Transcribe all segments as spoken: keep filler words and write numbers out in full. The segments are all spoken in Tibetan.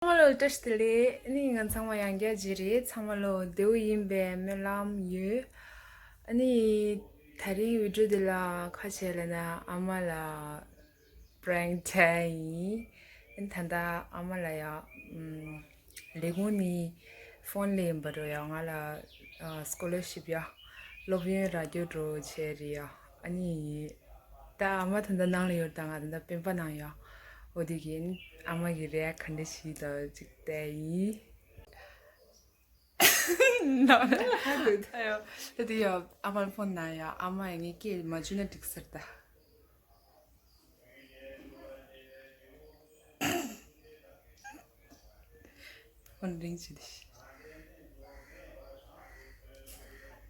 ཚང་མ་ལ་བཀྲ་ཤིས་བདེ་ལེགས། ཨ་ནི་ང་ཚང་མ་ཡང་བསྐྱར་མཇལ་རེད། ཚང་མ་ལ་བདེ་པོ་ཡིན་པའི་སྨོན་ལམ་ཡོད། ཨ་ནི་དེ་རིང་བི་ཌི་ཡོ་འདི་ལ་ཁ་ཕྱེ་ལ་ན་ཨ་མ་ལ་པྲེང་བྱས་ཡིན། ཨ་ནི་ད་ལྟ་ཨ་མ་ལ་ཡ་ཨམ། ལས་ཁུངས་ནས་ཕོན་སླེབས་ཡིན་པ་འགྲོ་ཡ། ང་ལ་ཨ་སྐོ་ལར་ཤིབ་ཡ་སློབ་ཡོན་རག་རྒྱུ་འགྲོ་བྱས་རེད་ཡ། ཨ་ནི་ད་ཨ་མ་ད་ལྟ་ནང་ལ་ཡོད། ད་ང་ད་ལྟ་སྤེན་པ་ནང་ཡ། འོ་དེ་གིན་ཨ་མ་གི་རེ་ཨེག་ག་འདྲ་ཞིག་ད་ཅིག་བལྟས་ཡིན། ཨ་ཡོ། ད་དེ་ཡ་ཨ་མ་ལ་ཕོན་ན་ཡ། ཨ་མ་ཡ་ངའི་སྐད་མ་བརྗོད་ན་འགྲིག་ས་རེད་ད། ཧོན་རིང་ཆེ་དེ།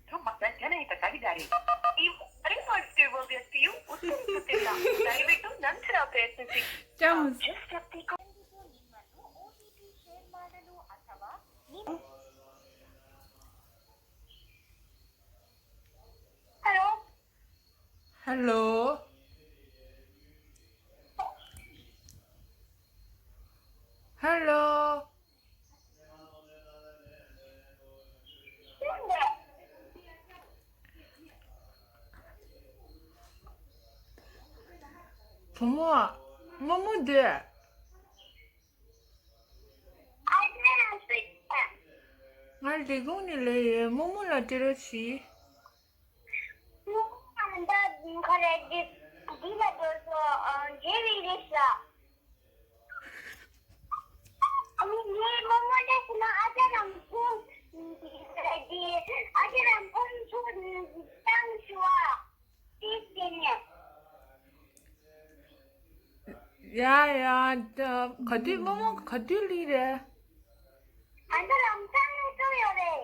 ཐོག་མ་ཅན་ཅན་ཨི་ད་ད་གི་ད་རེད། ཨི་རིང་བར་སྟོད་བོ་བེ་སི་ཡུ་ཨུ་ཏུ་ཏུ་ཏེ་ད་ད་རེད་བེ་ཏུ་ནན་ཐ་ར་བེ་སི་སི། ཅམ། ཇེ་སི་ཏི་ཀོ། ཧེ་ལོ། ཧེ་ལོ། ཧེ་ལོ། བུ་མོ། རྨོ་མོ་འདི། ང་ལས་ཁུངས་ནས་སླེབས་ཡོད། རྨོ་མོ་ལ་སྤྲད་རོགས་གྱིས། རྨོ་མོ་ད་ག་རེ་འདི་འདི་ལ་འགྲོ་སོང་། ཨ་འདྲེ་བི་རེད་ཤག་ཨ་ནི་ངའི་རྨོ་མོ་ལས་སུ་ན་ཨ་ཅག་རང་ཁོང་འདི་ཨ་ཅག་རང་ཁོང་ཚོ་བཏང་ཤོག་ཨ། ཡ་ཡ། ད་ག་དུས་རྨོ་མོ་ག་དུས་སླེབས་རེད། ཨ་ད་ལམ་སང་སླེབས་ཐུབ་ཡོད་རེད།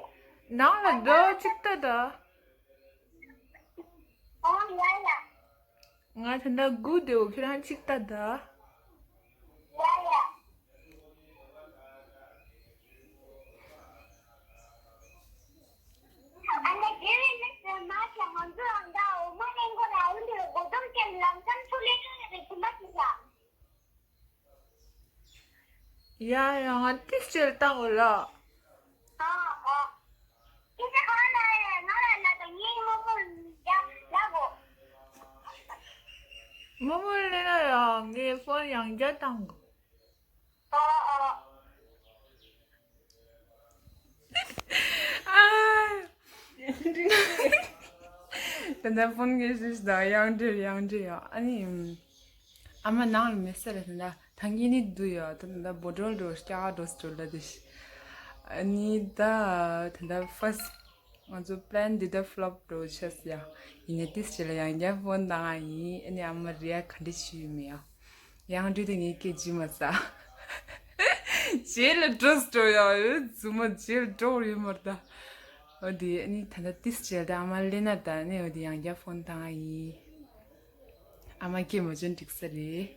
ནང་ལ་འགྲོ་གཅིག་ལྟ་ད། ཨོ་ཡ་ཡ། ང་ད་ལྟ་སྒུག་བསྡད་ཡོད། ཁྱེད་རང་གཅིག་ལྟ་ད། ཡ་ཡ། ཨ་ནེ་དེ་བས་ནི་ཟེར་མ་བྱ། ང་ཚོ་རང་ད་འོ་མ་ལེན་གོ་ལ་འོ་འདི་ལ་སྒོ་སྡོམ་ཅན་ལམ་སང་ཚུར་ལེན་ཡོད་རེད། དེ་མ་ཟེར་ལ། ཡ་ཡ། ང་ཏིས་ཅེལ་བཏང་གོ་ལ། ཨ་ཨ། ཁྱེད་ཚོ་གང་ལ་ཡ་ང་ལ་ལ་དང་ངའི་རྨོ་མོ་ཡ་ལ་གོ། རྨོ་མོ་ལེ་ན་ཡ་ངའི་ཕོན་ཡང་བསྐྱར་བཏང་གོ། ཨ། ད་ལྟ་ཕོན་གྱི་ཤིས་ད་ཡང་འདྲི་ཡང་འདྲི་ཡ། ཨ་ནི་ཨ་མ་ནང་ལ་མེད་ས་རེད། ད་ལྟ་ཐང་གི་ནི་འདུག་ཡ། ད་ལྟ་བོ་ཌོལ་འགྲོ་སྐྱ་འགྲོ་སྤྲོ་ལ་དེ་ཤི། ཨ་ནི་ད་ད་ལྟ་ཕར་སི་ང་ཚོ་པི་ལན་འདི་ད་ཕི་ལོབ་འགྲོ་ཆགས་ཡ། ཡིན་ནའི་ཏིས་ཅེ་ལ་ཡང་བསྐྱར་ཕོན་བཏང་ཡིན། ཨ་ནི་ཨ་མ་རེ་ཨེག་ག་འདྲ་ཞིག་ཡོད་མེད་ཡ། ཡང་འདྲི་དེ་ངས་སྐད་ཇི་མ་ས། རྗེས་ལ་འགྲོ་སྤྲོ་ཡ་ཡོད་རྫུན་མ། རྗེས་ལ་འགྲོ་ཡོད་མ་རེད་ད། འོ་དེ་ཨ་ནི་ད་ལྟ་ཏིས་ཅེ་ད་ཨ་མ་སླེབས་ན་ད་ནི་འོ་དེ་ཡང་བསྐྱར་ཕོན་བཏང་ཡིན། ཨ་མ་སྐད་མ་བྱུང་འགྲིག་ས་རེད།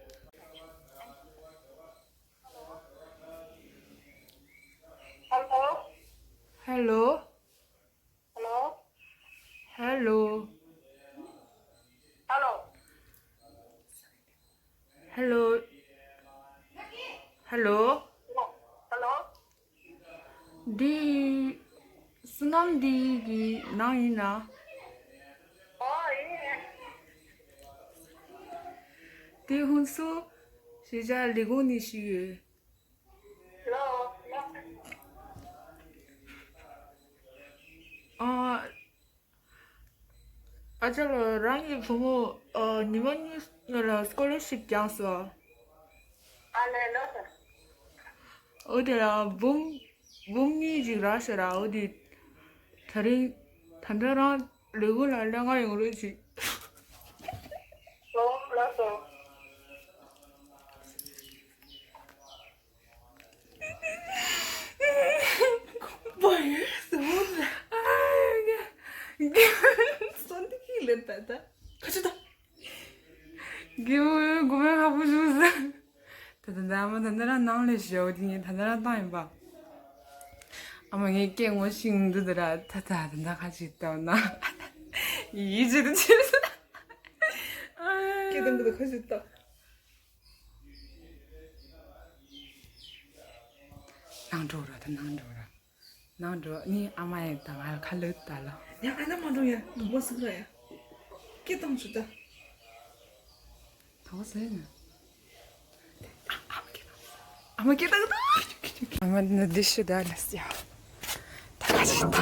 ཧེ་ལོ། ཧེ་ལོ། ཧེ་ལོ། ཧེ་ལོ། ཧེ་ལོ། ཧེ་ལོ། ཧེ་ལོ། འདི་བསོད་ནམས་འདི་གི་ནང་ཡིན་ན། ཨོ་ཡིན། དེ་ཧུན་སུ་ཞེས་བྱ་ལས་ཁུངས་ནས་ཞུས་ཡོད། ཨ། ཨ་ཅག་ལགས། རང་གི་བུ་མོ་ཨ་ཉི་མ་གཉིས་ལ་སྐོ་ལར་ཤིབ་བརྒྱངས་སོང་། ཨ་ལས་ལོས། འོ་དེ་ལ་འབུམ་འབུམ་གཉིས་ཅིག་རག་ཤག་ར། འོ་དེ་དེ་རིང་ད་ལྟ་རང་ལས་ཁུངས་ལ་ལས་ཀ་ཡོང་རོགས་གྱིས། ལོས་ལོས། བ་ཡོད་སོང་ལ། སོན་ཏི་ཁི་ལེན་ད་ད། ཁ་ཆུ་ད། རྒན་མོ་ཡོད་དགོས་མེད་ཁ་པོ་བྱུང་ཟེར། ད་ད་ད་ཨ་མ་ད་ད་རང་ནང་ལས་ཞེའོ་དེ་ངས་ད་ད་རང་བཏང་ཡིན་པ། ཨ་མ་ངའི་སྐད་ངོ་ཤེས་འདུག་ད་ར། ད་ད་ད་ད་ཁ་ཅིག་བཏང་ན། ཡིད་ཆེས་དུ་ཆེ་ས། སྐད་དང་གི་ད་ཁ་ཅིག་བཏང་། ནང་འགྲོ་ར། ད་ནང་འགྲོ་ར། ནང་འགྲོ་ནི་ཨ་མ་ཡ་ད་ང་ཁ་ལོད་ད་ལོ། ཡ་ཨ་ན་མ་འགྲོ་ཡ། དུག་པ་ཟུག་ར་ཡ། སྐད་གཏོང་ཆུ་ད། དུག་པ་ཟེར་ན། ཨ་མ་སྐད་གཏོང་། ཨ་མ་ནི་འདི་ཤི་ད་ལ་སི་ཡ། ད་ག་ཤི་ད།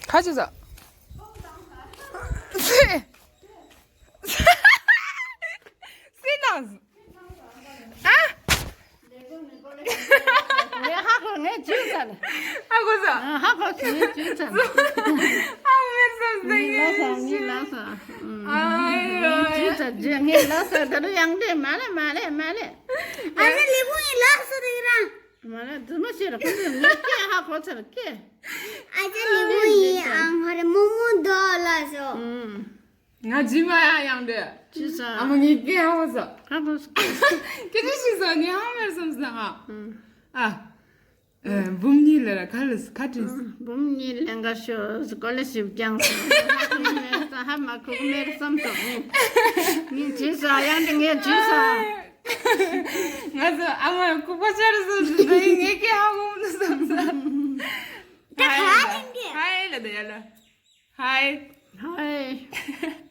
ཁ་ཅི་ཟ། སི། སི་ནང་། ཨ། ངས་ཧ་གོ། ངས་ཇུས་ཙམ། ཧ་གོ་ས། ཧ་གོ་ས། ངས་ཇུས་ཙམ། ཨ་མེར་སོང་ཟེར། ངས་ལ་ས། ངས་ལ་ས། ཨ་ཡོ། ཇུས་ཙམ་ཇུས། ངས་ལ་ས། ད་རུང་ཡང་དེ་མ་ལེ་མ་ལེ་མ་ལེ། ཨ་ཅེ་ལི་བུ་ཡིན་ལ་ས་དེ་རང་། མ་ལེ་དུ་མ་ཤེས་ར། ཁོ་ཚོས་ངའི་སྐད་ཧ་གོ་ཚར་སྐད། ཨ་ཅེ་ལི་བུ་ཡིན། ཨ་ང་རེ་མོ་མོ་འདོ་ལ་ཤོ། ང་ཇི་མ་ཡ་ཡང་དེ། ཅི་ཟ། ཨ་མ་ངའི་སྐད་ཧ་གོ་ས། ཧ་གོ་ས། སྐད་ཅི་ཞིག་ཟ། ངས་ཧ་མེར་སོང་ཟ། ཨ། ཨ། འབུམ་གཉིས་ལ་ར་ཁ་ལ་ཁ་བྲིས། འབུམ་གཉིས་ལེན་ག་ཤོ་སི་ཀོ་ལར་ཤིབ་རྒྱང་སོང་། ཧ་མ་ཁུག་མེར་བསམ་སོང་། ངས་ཇི་ཟ། ཡང་དེ་ངས་ཇི་ཟ། ང་ཚོ་ཨ་མ་ཁུག་པ་ཆར་སོང་ཟ། ངའི་སྐད་ཧ་གོ་མི་འདུག་བསམ་ས། ད་ཧའི་ལ་ཧའི་ལ་ད་ཡ་ལ། ཧའི། ཧའི།